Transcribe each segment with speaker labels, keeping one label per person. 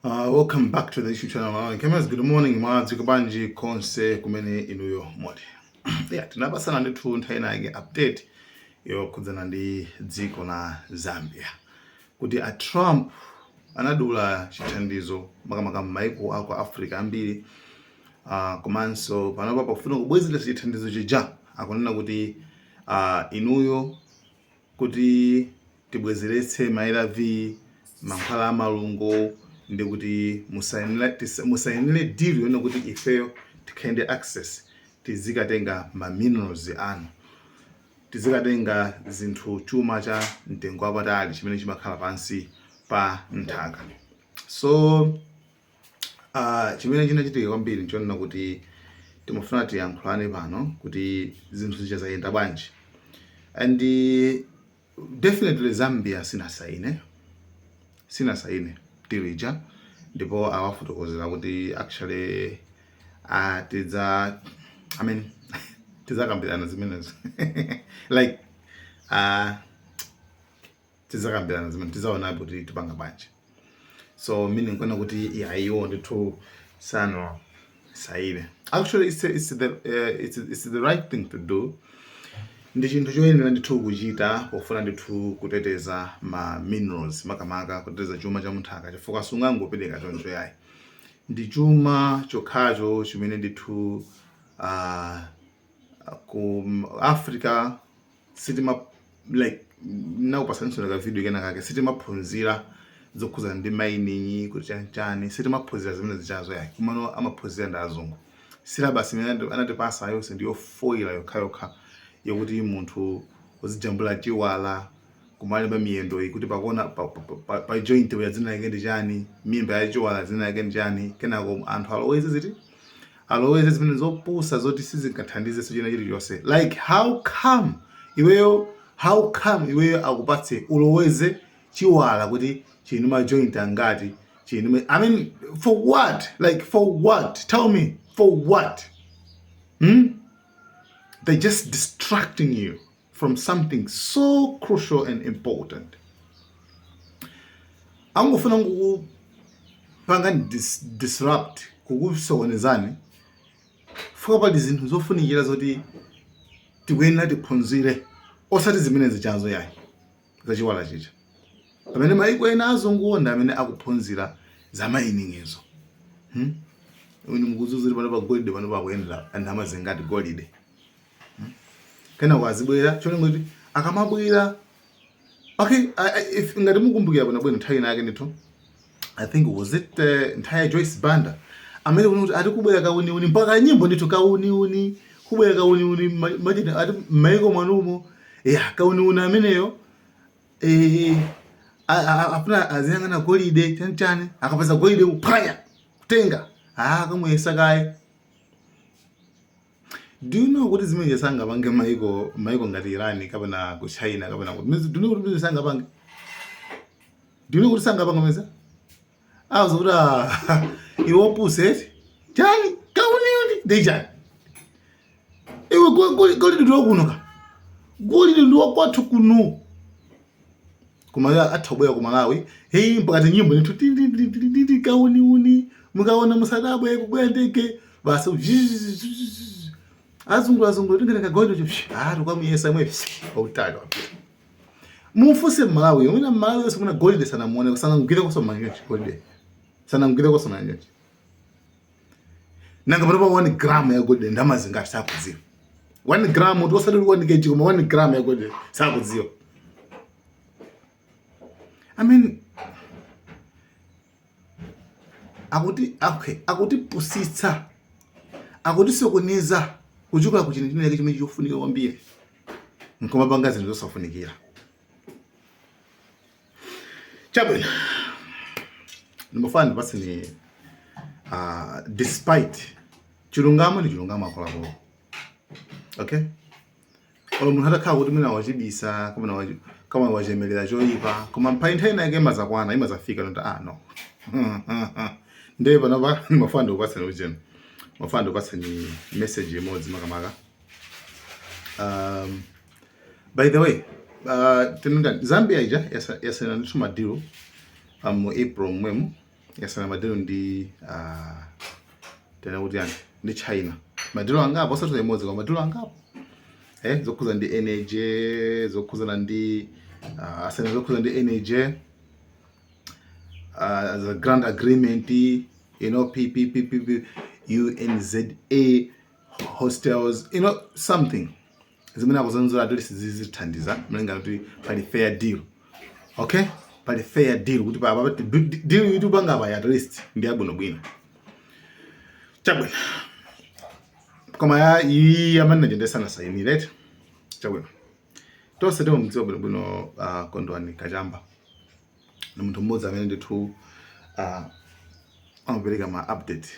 Speaker 1: Welcome back to the YouTube channel Malawi Cameras. Good morning, mwadzuka bwanji konse kumene inuyo muli. Yeah, tinapasana ndithu nthawi inayake update yokhudzana ndi dziko la Zambia kuti a Trump anadula chithandizo makamaka m'maiko aku Africa ambiri, komanso panopa pofuna kubwezeretsa chithandizo chija akunena kuti inuyo kuti tibwezeretse ma ARV, mankhwala a malungo, ndi kuti musainire deal yonena kuti ifeyo tikhale ndi access, tizikatenga ma minerals anu, tizikatenga zinthu, chuma cha mtengo wapatali chimene chimakhala pansi pa nthaka. So chimene chinachitika kwambiri nchonena kuti timafuna tiyankhulane pano kuti zinthu zija zayenda bwanji, and definitely Zambia sinasaine deal ija, ndipo awafotokozera kuti actually tidza, I mean, tidzakambirana zimenezo, like tidzakambirana zimene tidzaonapo kuti tipanga bwanji. So meaning kuona kuti yeah, iwo ndithu sanasaine. Actually it's the right thing to do, ndi chinthu choyenera ndithu kuchita pofuna ndithu kuteteza ma minerals, makamaka kuteteza chuma cha munthaka, chifukwa sungangopereka choncho yayi. Ndi chuma chokhacho chimene ndithu ku Africa sitima, like nakupasaninso ka video kena kake, sitimaphunzira zokhuzana ndi mining kuti chanichani, sitimaphunzira zimene zichazo yayi. Kumano amaphunzira ndi azungu. Syllabus imene anatipasa yonse ndi yofoyira yokhayokha, yokuti munthu uzijambula chiwala, kumalemba miyendo iyi kuti pakona pa joint ya dzina lake ndi chani, mimba ya chiwala dzina lake ndi chani, kenako anthu aloweze ziti, aloweze zimene zopusa zoti sizingathandizenso china chilichonse. Like how come iweyo, how come iweyo akupatse uloweze chiwala kuti chili ndi ma joint angati, chili ndi I mean, for what? Like for what? Tell me, for what? They're just distracting you from something so crucial and important. Angofuna kukupanga disrupt, kukusokonezani fuka pali zinthu zofunikira zoti tikuyenera tiphunzire, osati zimene zichazo yayi, zachiwala chicha, pamene maiko ena azunguwo ndi amene akuphunzira za mining izo, Inu mukuzuzira pano pa golide, pano pakuyendera anthu amazingati golide, Kenako azibwera cholinga kuti akamabwera, okay, if ngati mukumbukira bwino bwino, nthawi inake ndithu, I think was it nthawi ya Joyce Banda, amene kuno kuti ati kubwera kauniuni, mpaka nyimbo ndithu, kauniuni kubwera, kauniuni machita ati m'maiko mwanumo ya kauniuni ameneyo, afuna aziyang'ana golide chanichani, akapeza golide kuphwanya kutenga, ah, kamuyesa kaye. Do you know kuti zimene sangapange maiko ngati Iran kapena ku China kapena ku, do you know kuti zimene sangapange? Do you know kuti sangapange meza azo kuti, ah, iwe opuse chani, kauniuni ndi chani iwe, golide ndi wakuno ka, golide ndi wakwathu kuno. Koma atha kubwera ku Malawi, hey, mpakati nyimbo ndithu tindindindindi, kauniuni mukaona musadabwe, kubwera ndege basi, azungu azungu tingatenga golide, ah, tukamuyesa mwe pautali wapita. Mumfunse Mmalawi, mwina Mmalawi yonse muna golide sanamuone, sanamugwire koso manyochi golide, sanamugwire koso manyochi. Nanga panopa 1 gram ya golide ndamazingati? Sakudziwa. 1 gram, kuti osati 1 kg, koma 1 gram ya golide sakudziwa. I mean, akuti okay, akutipusitsa, akutisokoneza kuchokera ku chinthu chineke chimene chofunika kwambiri, nkomapanga zinthu zosafunikira. Chabwino, ndimafuna ndipatseni, despite chilungamo ndi chilungamo akuluakulu, okay, olo munthu atakhala kuti mwina wachibisa kapena kama wachemelera choyipa, koma mphayi nthawi inake imazakwana, imazafika noti ah, no. Ndiye panopa ndimafuna ndikupatseni ujeni, ndimafuna ndikupatseni message imodzi makamaka. By the way, tinenda Zambia ija yasaina ndithu ma deal mu April mwemu. Yasayina ma deal ndi tena kuti yani, ndi China, ma deal angapo, osati imodzi koma ma deal angapo, zokhuza ndi energy, zokhuzana ndi asayina zokhuza ndi energy, the grand agreement, PPPP, UNZA hostels, something zimene akuzanzula, at least zizithandiza mlengana kuti pali fair deal, okay? Pali fair deal kuti pa deal itu pangapa, at least ndi abwinobwino, chabwino. Koma ya iyi amene ndesana sayinire, chabwino. Tonse timamudziwa bwinobwino Kondwani Kachamba, ni munthu mmodzi amene ndithu amapereka ma update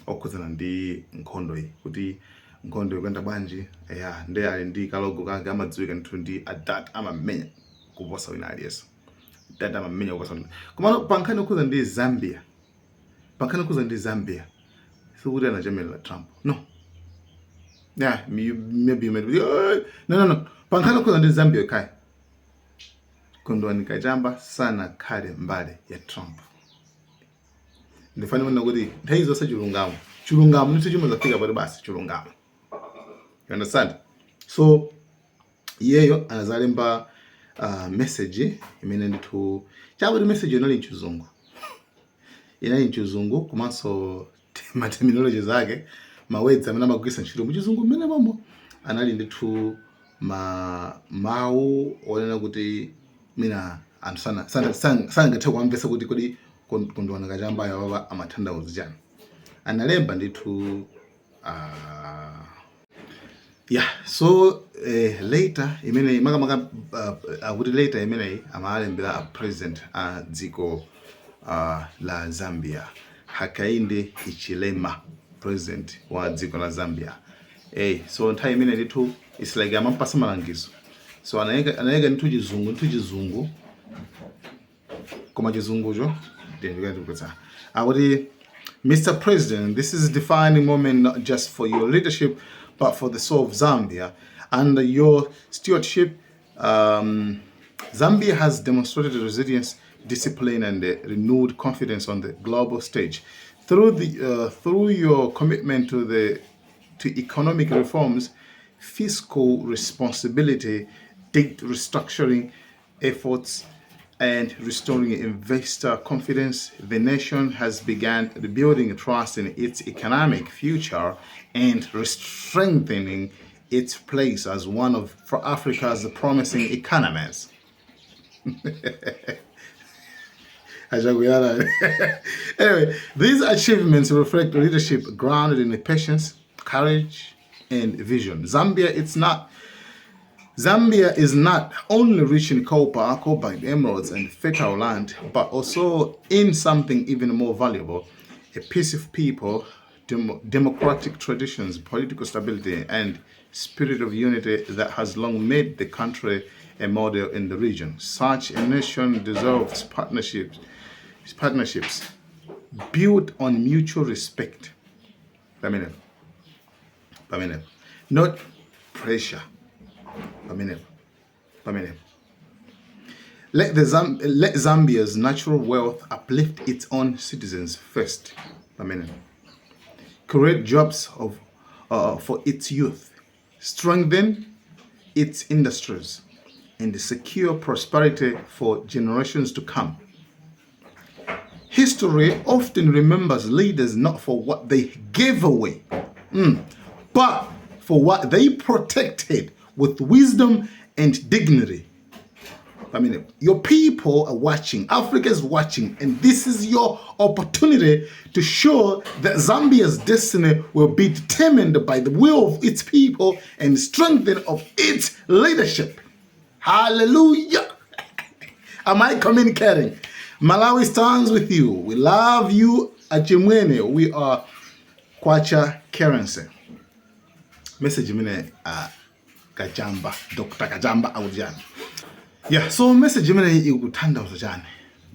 Speaker 1: okhudzana ndi nkhondo iyi, kuti nkhondo ikuyenda bwanji. Ya, ndi ali ndi ka logo kake, amadziwika ndithu ndi adat amamenya kuposa wina aliyense, dad amamenya kuposa wina. Komano pa nkhani yokhudza ndi Zambia, pa nkhani yokhudza ndi Zambia, sikuti anachemerera Trump, no. Yeah, maybe you might be, "Oh, no, no, no." Pa nkhani yokhudza ndi Zambia kai, Kondwani Kachamba sanakhale mbali ya Trump. Ndifane kuona kuti nthawi zonse chilungamo, chilungamo ndithu chimazafika pati basi, chilungamo, you understand? So iyeyo anazalemba message imene ndithu chakuti message inali mchizungu, inali mchizungu, komanso ma terminology zake, ma words amene amagwiritsa ntchito muchizungu mmene momo anali ndithu ma mawu onena kuti mina anthu sangathe kuamvetsa kuti kodi Kondwani Kachamba awa amatanthauza chani. Analemba ndithu yeah, so later imene makamaka akuti later imeneyi amalembera a president a dziko la Zambia, Hakainde Hichilema, president wa dziko la Zambia. Hey, so nthawi imene ndithu it's like amampasa malangizo. So anayika ndithu chizungu, ndithu chizungu, koma chizungucho ndikupetsa akuti, "Mr. President, this is a defining moment not just for your leadership, but for the soul of Zambia. Under your stewardship, Zambia has demonstrated resilience, discipline, and renewed confidence on the global stage. Through your commitment to economic reforms, fiscal responsibility, debt restructuring efforts, and restoring investor confidence, the nation has begun rebuilding trust in its economic future and strengthening its place as one of Africa's promising economies." Anyway, "These achievements reflect leadership grounded in patience, courage, and vision. Zambia is not only rich in copper, cobalt, emeralds, and fertile land, but also in something even more valuable: a peaceful people, democratic traditions, political stability, and spirit of unity that has long made the country a model in the region. Such a nation deserves partnerships built on mutual respect." Pamenepo, pamenepo, not pressure. Pamenepo, pamenepo. Let Zambia's natural wealth uplift its own citizens first. Pamenepo. Create jobs for its youth, strengthen its industries, and secure prosperity for generations to come. History often remembers leaders not for what they gave away, but for what they protected with wisdom and dignity. I mean, your people are watching, Africa is watching, and this is your opportunity to show that Zambia's destiny will be determined by the will of its people and strength of its leadership. Hallelujah. Am I communicating? Malawi stands with you. We love you, Achimwene. We are Kwacha currency. Message imene Kachamba, Dr. Kachamba akuti chani? Yeah, so message imene ikutanthauza chani?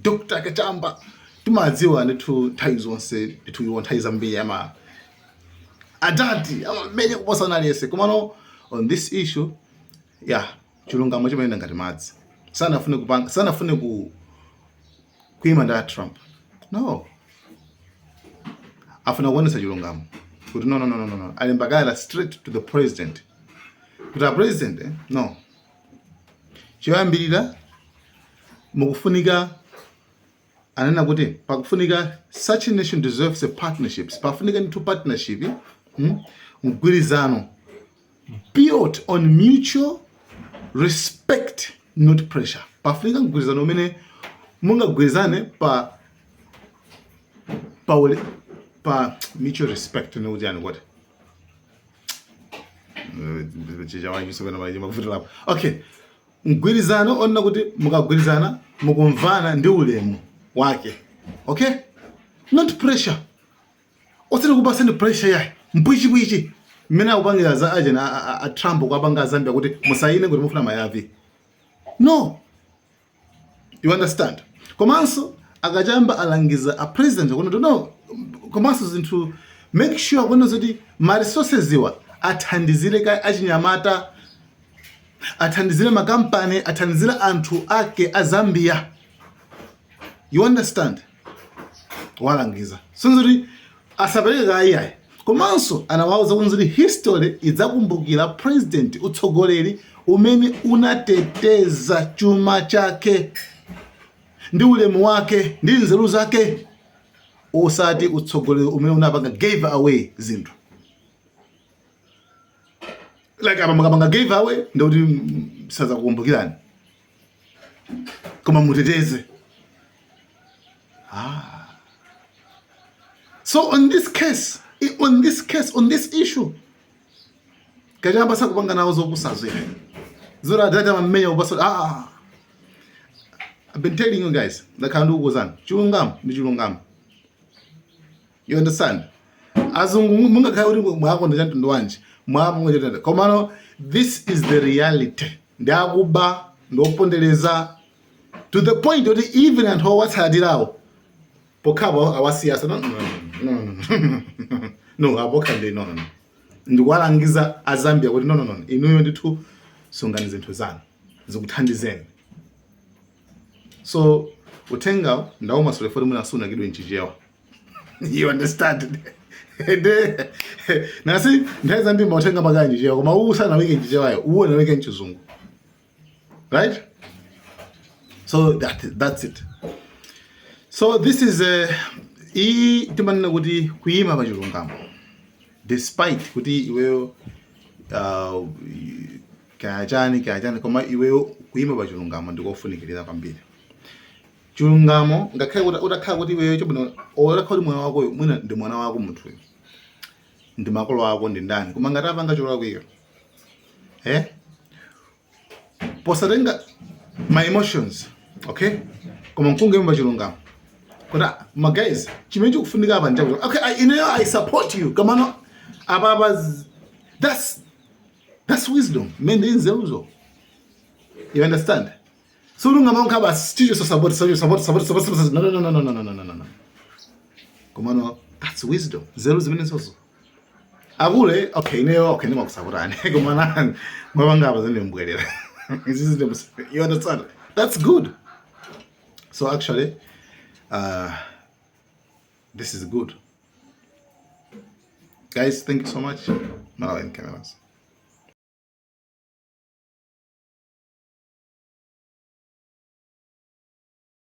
Speaker 1: Dr. Kachamba timadziwa ndithu nthawi zonse, ndithu iwo nthawi zambiri ama adati amamenya kuposa aliyense. Komano on this issue, yeah, chilungamo chimayenda ngati madzi. Sanafune kupanga, sanafune ku kuima ndi Trump, no. Afuna kuonesa chilungamo kuti no, no, no, no, no. Alemba kalata straight to the president kuti a president, no, choyambirira mukufunika, anena kuti pakufunika, such a nation deserves a partnerships, pafunika ndithu partnership, Mgwirizano built on mutual respect, not pressure. Pafunika mgwirizano umene mungagwirizane pa mutual respect, nekuti yani kuti okay, mgwirizano onena kuti mukagwirizana mukumvana ndi ulemu wake, okay, not pressure. Osati kupasani pressure yayi, mpwichipwichi mmene akupangira za agent a Trump kuapanga Zambia kuti musayine kuti mufuna ma ARV. No, you understand? Komanso akachamba alangiza a president kuti no, komanso zinthu make sure kuona zoti ma resources iwa athandizire ka achinyamata, athandizire makampani, athandizire anthu ake a Zambia. You understand? Walangiza sinzoti asapereke kayiyayi. Komanso anawauza kunzoti history idzakumbukira president, utsogoleri umene unateteza chuma chake ndi ulemu wake ndi nzeru zake, osati utsogoleri umene unapanga gave away zinthu. Like apa mukapanga gave away, ndikuti sazakukumbukirani, koma muteteze. Ah. So on this case, on this issue, kachamba sakupanga nawo zopusazo yayi, zora adati amamenya kupasa. Ah, I've been telling you guys, ndakhala ndikukuwuzani, chilungamo ndi chilungamo. You understand? Azungu mungakhale kuti mwakonda cha mtundu wanji, mwapunga, komano this is the reality. Ndi akuba, ndiopondereza to the point kuti even anthu owatsatirawo pokhapo awasiyasa. No, no, no, no, no, apokha ndi no, no, no. Ndikuwalangiza Azambia kuti no, no, no, inuyo ndithu sungani zinthu zanu zikuthandizeni. So uthenga ndaumasule foti mwina sunakidwe mchichewa. You understand? Nde nasi nthawi zambiri mauthenga makaya mchichewa, koma uwu sanawike mchichewayo, uwu anawike mchizungu, right? So that's it. So this is iyi timanena kuti kuyima pa chilungamo despite kuti iweyo kaya chani, kaya chani, koma iweyo kuyima pa chilungamo ndikofunikirira kwambiri. Chilungamo, ngakhale kuti utakhala kuti iweyo chabwino, utakhala kuti mwana wakoyo mwina ndi mwana wako, munthuyo ndi makolo ako, ndi ndani, koma ngati apanga cholakwika, posatenga my emotions, okay, koma mkungoyima chilungamo kuti ma guys, chimene chikufunika apa njakuti okay, ineyo I support you, kamano apa that's wisdom mmene ndi nzeruzo. You understand? So ulungama nkha basi chicho, so support, so support, support, support, support. No, no, no, no, no, no, no, no, no. Komano that's wisdom, nzeru zimene zozo akule. Okay, ineyo okay, ndimakusapotani, komana mwapanga apa zindembwerera. You understand? That's good. So actually, this is good, guys. Thank you so much. Malawian Cameras.